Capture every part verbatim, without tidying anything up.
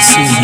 Music.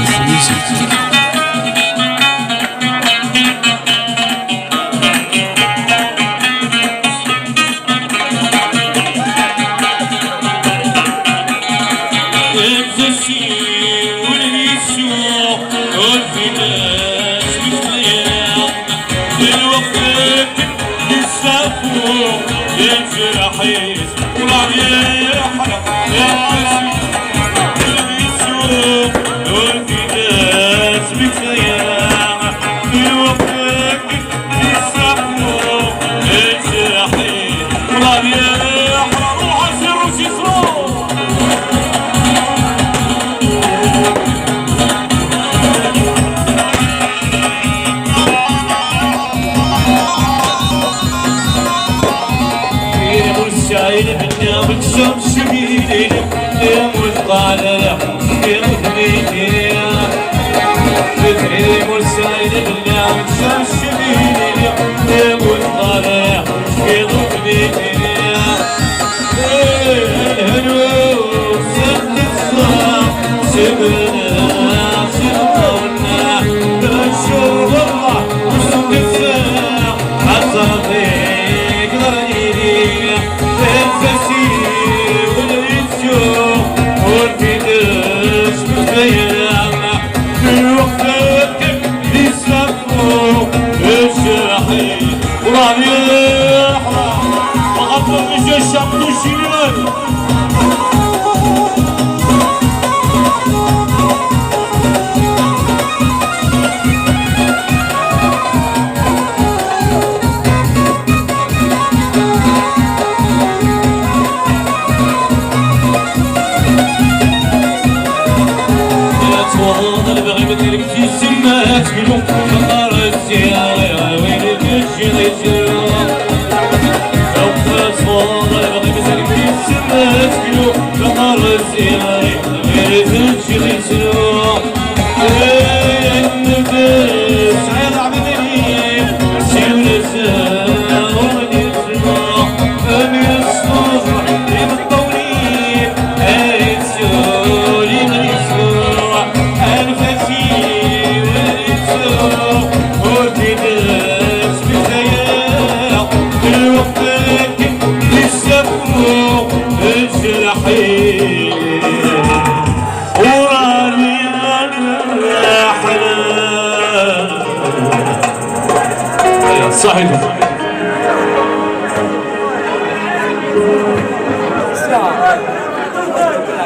صحيح.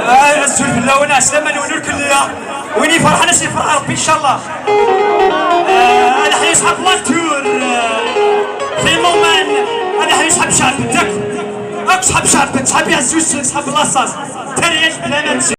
آه، السلف لو ناس لما نقول كل وين يفرح، انا يفرح ربي ان شاء الله. آه، انا حيسحب لاتور، آه، في مومان. انا حيسحب شعب الدك. اك صحاب شعب، صحاب يا زوز، صحاب لاصاص. تريش بلا ما